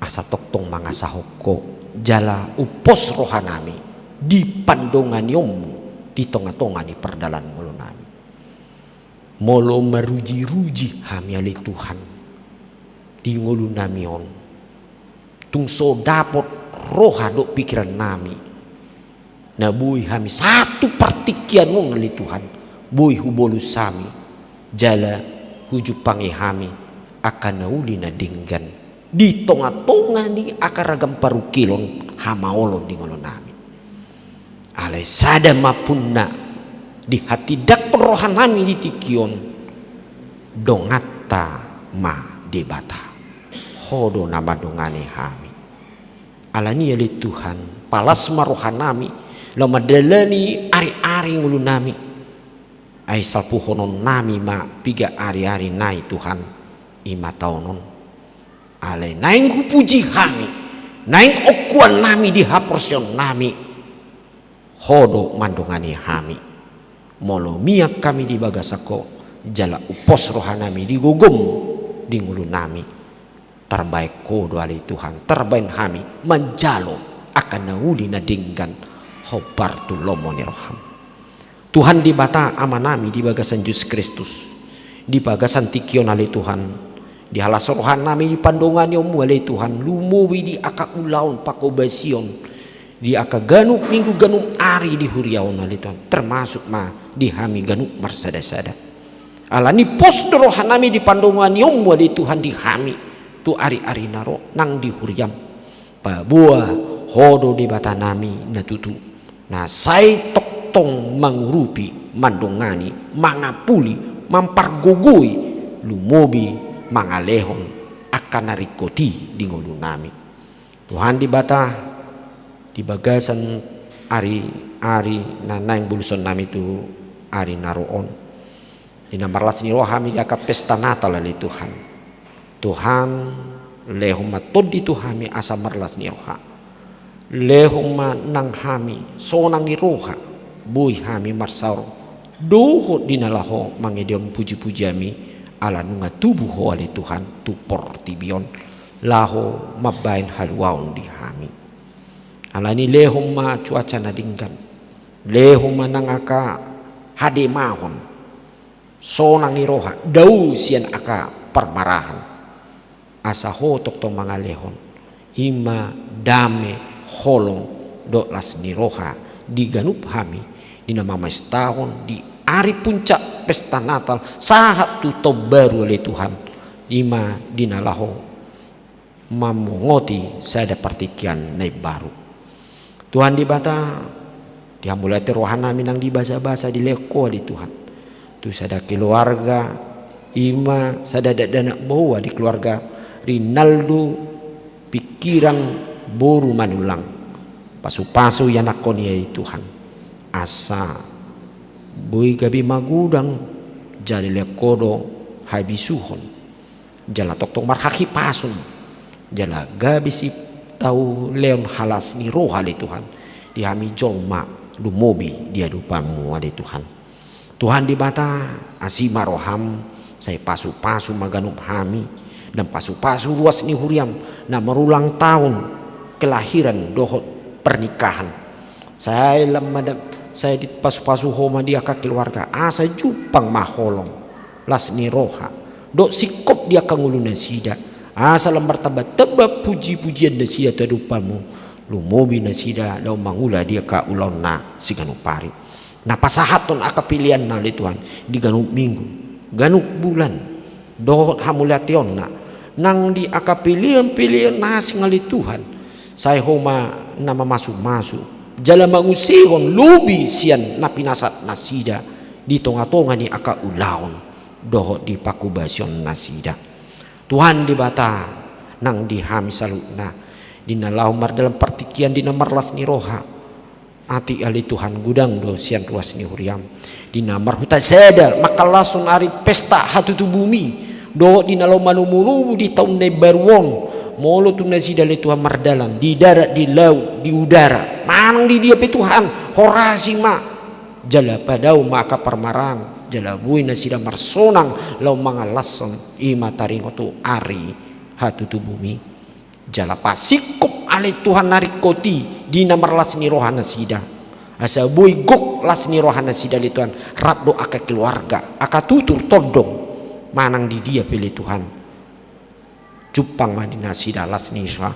asa tongtong mangasahon ho, jala umpos rohanami di pandonganionmu di tonga-tonga ni pardalan ngolunami. Molo maruji-ruji hami ale Tuhan di ngolunami on, tung so dapot roha dohot pikirannami na boi hami sahat tu partingkian on ale Tuhan, boi hubolus hami jala hujumpangi hami angka na uli na denggan di tonga-tonga ni angka ragam parungkilon hamaolon di ngolunami. Alai sada ma punna dihatindangkon rohanami di tingki on, donganta ma Debata. Ho do na mandongani hami. Alani i ale Tuhan, palas ma rohanami laho mandalani ari-ari ngolunami. Ai salpuhononnami ma piga ari-ari nai Tuhan, i ma taon on. Alai naeng hupuji hami, naeng okuannami di haporseaonnami, ho do mandongani hami. Molo mian hami di bagasan ho, jala umpos rohanami di gogom di ngolunami, Tarbaen Ho do ale Tuhan, tarbaen hami manjalo angka na uli na denggan hombar tu lomo ni roham. Tuhan Debata Amanami di bagasan Jesus Kristus, di bagasan tingki on ale Tuhan, di halas rohanami di pandonganionmu ale Tuhan, lumobi di angka ulaon pangkobasion, di angka ganup minggu ganup ari di huria on ale Tuhan, termasuk ma di hami ganup marsadasada. Alani pos do rohanami di pandonganionmu ale Tuhan di hami, tu ari-ari na ro nang di huriam. Paboa Ho do Debatanami na tutu, na sai tongtong mangurupi, mandongani, mangapuli, mampargogoi, lumobi mangalehon angka na ringkot i di ngolunami. Tuhan Debata, di bagasan ari-ari na naeng bolusonnami tu ari na ro on, di na marlas ni roha hami di angka pesta Natal ale Tuhan. Tuhan, lehon ma tondi tu hami asa marlas ni roha. Lehon ma nang hami sonang ni roha, boi hami marsaor dohot di na laho mangidohon puji-pujianmi, ala nunga tubu Ho ale Tuhan tu portibi on, laho mambaen haluaon di hami. Alani lehon ma cuaca na denggan, lehon ma nang angka hademahon, sonang ni roha, dao sian angka parmarahan. Asa Ho tongtong mangalehon, i ma dame, holong dohot las ni roha di ganup hami, di na mamestahon di ari puncak pesta Natal sahat tu taon baru ale Tuhan, i ma di na laho mamongoti sada partingkian na imbaru. Tuhan Debata, di hamuliateon rohanami nang di basa-basa dilehon Ho ale Tuhan, tu sada keluarga, i ma sada dakdanak baoa di keluarga Rinaldo Pikiran boru Manulang. Pasu-pasu ianakhon i ale Tuhan, asa boi gabe magodang, jala dilehon Ho do habisuhon, jala tongtong marhahipason, jala gabe sitauleon halas ni roha ale Tuhan, di hami jolma lumobi di adopanmu ale Tuhan. Tuhan Debata, asi ma roham, sai pasu-pasu ma ganup hami, dan pasu-pasu ruas ni huriam na marulang taon kelahiran dohot pernikahan. Sai lam ma da-, sai dipasu-pasu Ho ma di angka keluarga, asa jumpang ma holong, las ni roha dohot singkop di angka ngolu nasida, asa lam martamba-tamba puji-pujian nasida tu adopanmu, lumobi nasida laho mangula di angka ulaonna siganup ari. Na pasahathon angka peleanna ale Tuhan di ganup minggu, ganup bulan, dohot hamuliateonna, nang di angka pelean-pelean na asing ale Tuhan, sai Ho ma na mamasu-masu, jala mangusehon lobi sian na pinasahat nasida di tonga-tonga ni angka ulaon dohot di pangkobasion nasida. Tuhan Debata, nang di hami saluhutna, di na laho mardalan partingkian di na marlas ni roha, atik ale Tuhan godang do sian ruas ni huriam, di na marhuta sada mangkalashon ari pesta hatutubuMi, dohot di na laho manomu-nomu di taon na imbaru on, molo tung nasida ale Tuhan mardalan di darat, di laut, di udara, manang di dia pe Tuhan, horasi ma, jala padao ma angka parmaraan, jala boi nasida marsonang laho mangalashon, i ma taringot tu ari hatutubuMi. Jala pasingkop ale Tuhan na ringkot i di na marlas ni roha nasida, asa boi gok las ni roha nasida ale Tuhan, rap dohot angka keluarga, angka tutur tondong, manang di dia pe ale Tuhan, jumpang ma di nasida las ni roha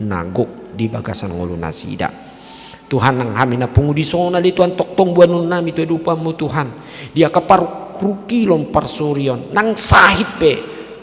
na gok di bagasan ngolu nasida. Tuhan, nang hami na pungu dison ale Tuhan, tongtong boanonnami tu adopanMu Tuhan, di angka parrungkilon parsorion, nang sahit pe,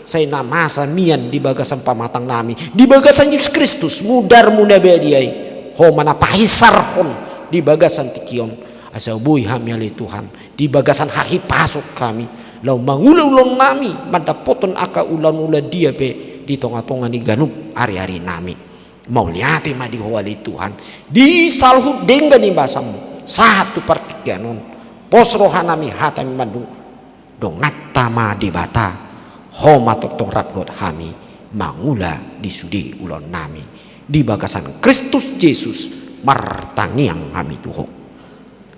sai na masa mian di bagasan pamatangnami, di bagasan Jesus Kristus, mudarMu na badia i, Ho ma na pahisarhon di bagasan tingki on, asa boi hami ale Tuhan, di bagasan hahipason hami, laho mangula ulaonnami, mandapothon angka ulaon-ulaon dia pe di tonga-tonga ni ganup ari-arinami. Mauliate ma di Ho ale Tuhan, di saluhut denggan ni basaMu, sahat tu partingkian on, pos rohanami, hatami mandok, donganta ma Debata, Ho ma tongtong rap dohot hami, mangula di sude ulaonnami, di bagasan Kristus Jesus, martangiang hami tu Ho.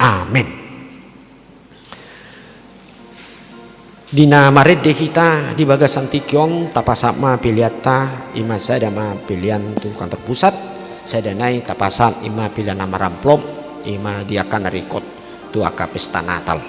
Amen. Di na marende hita di bagasan tingki on, tapasahat ma peleanta, i ma sada ma pelean tu kantor pusat, sada nai tapasahat i ma pelean na maramplop, i ma di angka na ringkot tu angka pesta Natal.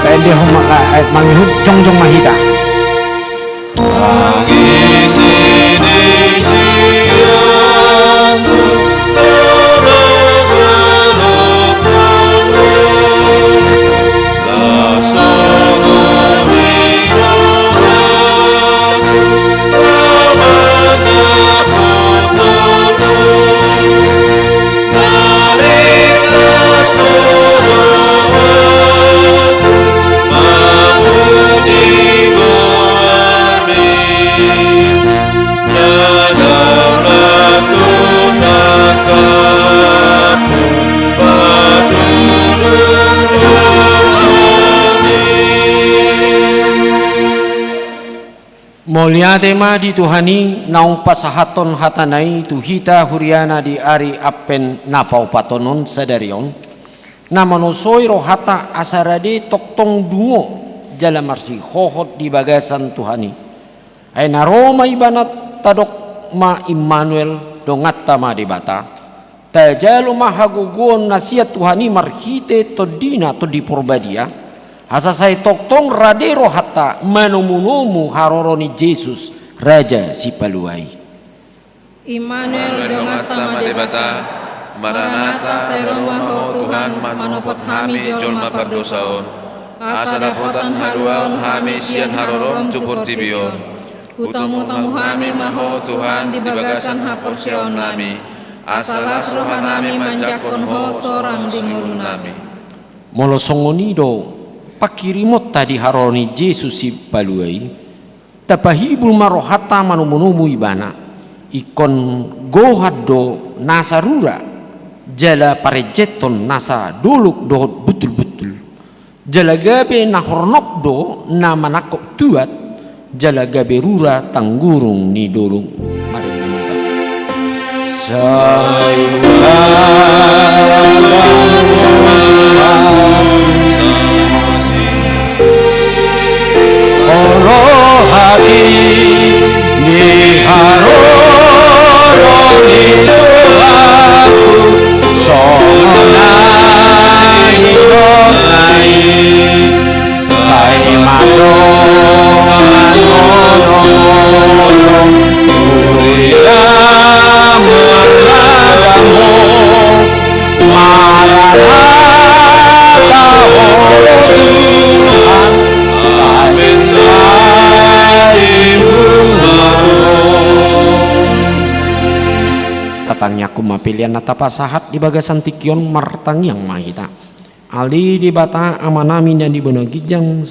Pendehon ma, eh, mangihut jongjong ma hita. Mauliate ma di Tuhan i, naung pasahathon hatana i tu hita huriana di ari Advent na paopathon on sadari on, na manosoi rohanta asa rade tongtong dungo jala marsihohot di bagasan Tuhan i. Ai na ro ma Ibana, tadok ma Immanuel, donganta ma Debata. Tajalo ma hagogoon na sian Tuhan i marhite Tondina, Tondi Porbadia, asa sai tongtong rade rohanta manomunomu haroro ni Jesus, Raja Sipalua i. Immanuel, donganta ma Debata. Maranatha, sai ro ma Ho Tuhan, manopot hami jolma pardosa on, asa dapotan haluaon hami sian harorom tu portibi on. Hutomutomu hami ma Ho Tuhan di bagasan haporseaonnami, asa las rohanami manjangkon Ho sorang di ngolunami. Molo songon i do pangkirimonta di haroro ni Jesus Sipalua i, tapahibul ma rohanta manomunomu Ibana, ingkon gohan do nasa rura, jala parenjethon nasa dolok dohot buntulbuntul. Jala gabe na hornop do na manangkok tuat, jala gabe rura tanggurung ni dolok. Mari ma hita. Sai hualang Tuhan, olo haki ni haroro ni Tuhanku, songon na nidokna i. Sai mandongani holong, huria marnada Ho, Maranatha Ho Tuhan, sai hualang. Tatangiangkon ma pelean na tapasahat di bagasan tingki on, martangiang ma hita. Ale Debata Amanami na di banua ginjang,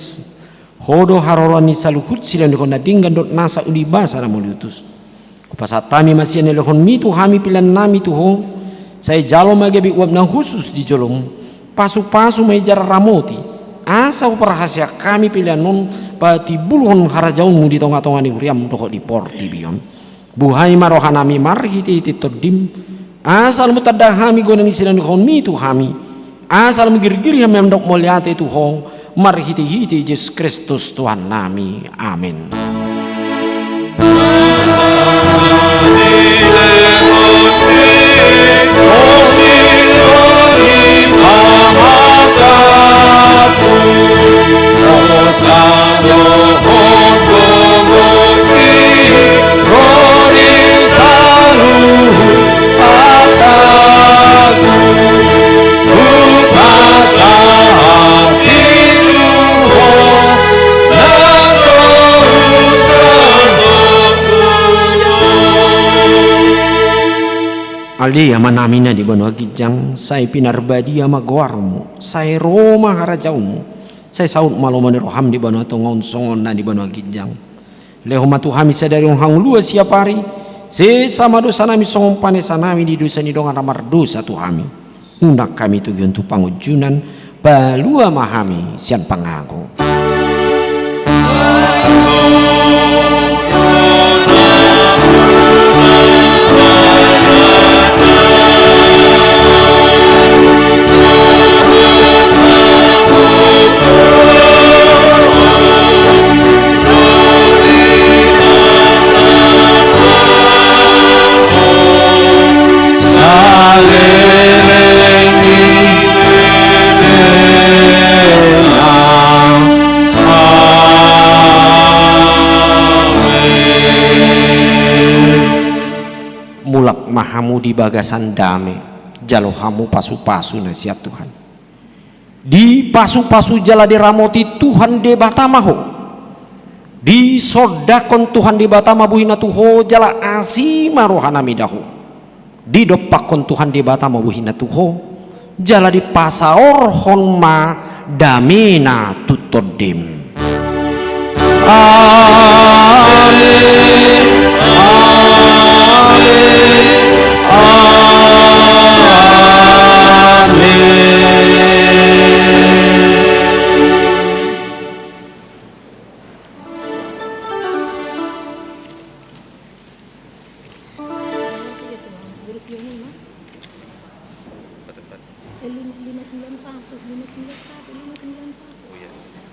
Ho do haroroan ni saluhut silehonlehon na denggan dohot nasa uli basa na mauliutus. Hupasahat hami ma sian na nilehonMi tu hami peleanNami tu Ho, sai jalo ma gabe uap na hushus di joloM. Pasupasu ma i jala ramoti, asa huparhaseang hami pelean on patimbulhon harajaonMu di tongatonga ni huriaM dohot di portibi on. Buhai ma rohanami marhitehite TondiM, asa lam tanda hami godang ni silehonlehonMi tu hami, asa lam girgir hami mandok mauliate tu Ho, marhitehite Jesus Kristus Tuhannami. Amen. Ale Amanami na di banua ginjang, sai pinarbadia ma goarMu, sai ro ma harajaonMu, sai saut ma lomo ni rohaM di banua tonga on songon na di banua ginjang. Lehon ma tu hami sadari on hangoluan siapari, sesa ma dosanami songon panesanami di dosa ni dongan na mardosa tu hami. Unang hami togihon tu pangunjunan, palua ma hami sian pangago. Mulak ma hamu di bagasan dame, jalo hamu pasupasu na sian Tuhan. Dipasupasu jala diramoti Tuhan Debata ma ho. Disondangkon Tuhan Debata ma bohina tu ho jala asi ma rohana mida ho. Didompakkon Tuhan Debata ma bohina tu ho jala dipasaorhon ma damena tu tondim. Amen. Amen. Amen.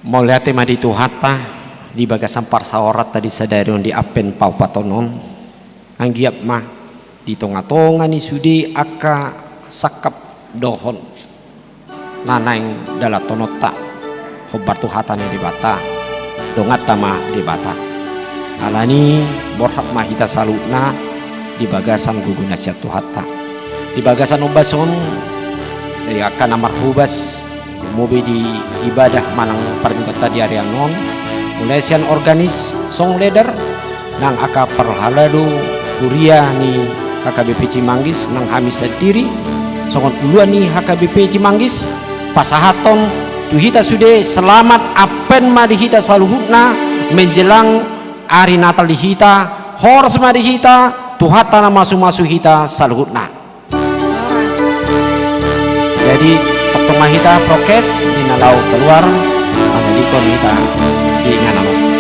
Mauliate ma di Tuhanta di bagasan parsaoranta di sadari on di Advent paopathon on. Anggiat ma di tongatonga ni sude angka sangkap dohot na naeng dalanhononta hombar tu hata ni Debata, donganta ma Debata. Alani borhat ma hita saluhutna di bagasan gogo na sian Tuhanta. Di bagasan ombas on, dari angka na marhobas, lomo be di ibadah manang parmingguonta di ari on, mulai sian organis, song leader, nang angka parhalado huria ni H K B P Cimanggis, nang hami sandiri songon uluan ni H K B P Cimanggis, pasahathon tu hita sude, selamat Advent ma di hita saluhutna, menjelang ari Natal di hita, horas ma di hita, Tuhanta na mamasu-masu hita saluhutna. Jadi, tongtong ma hita prokes di na laho keluar, mangalehon hita di inganan on.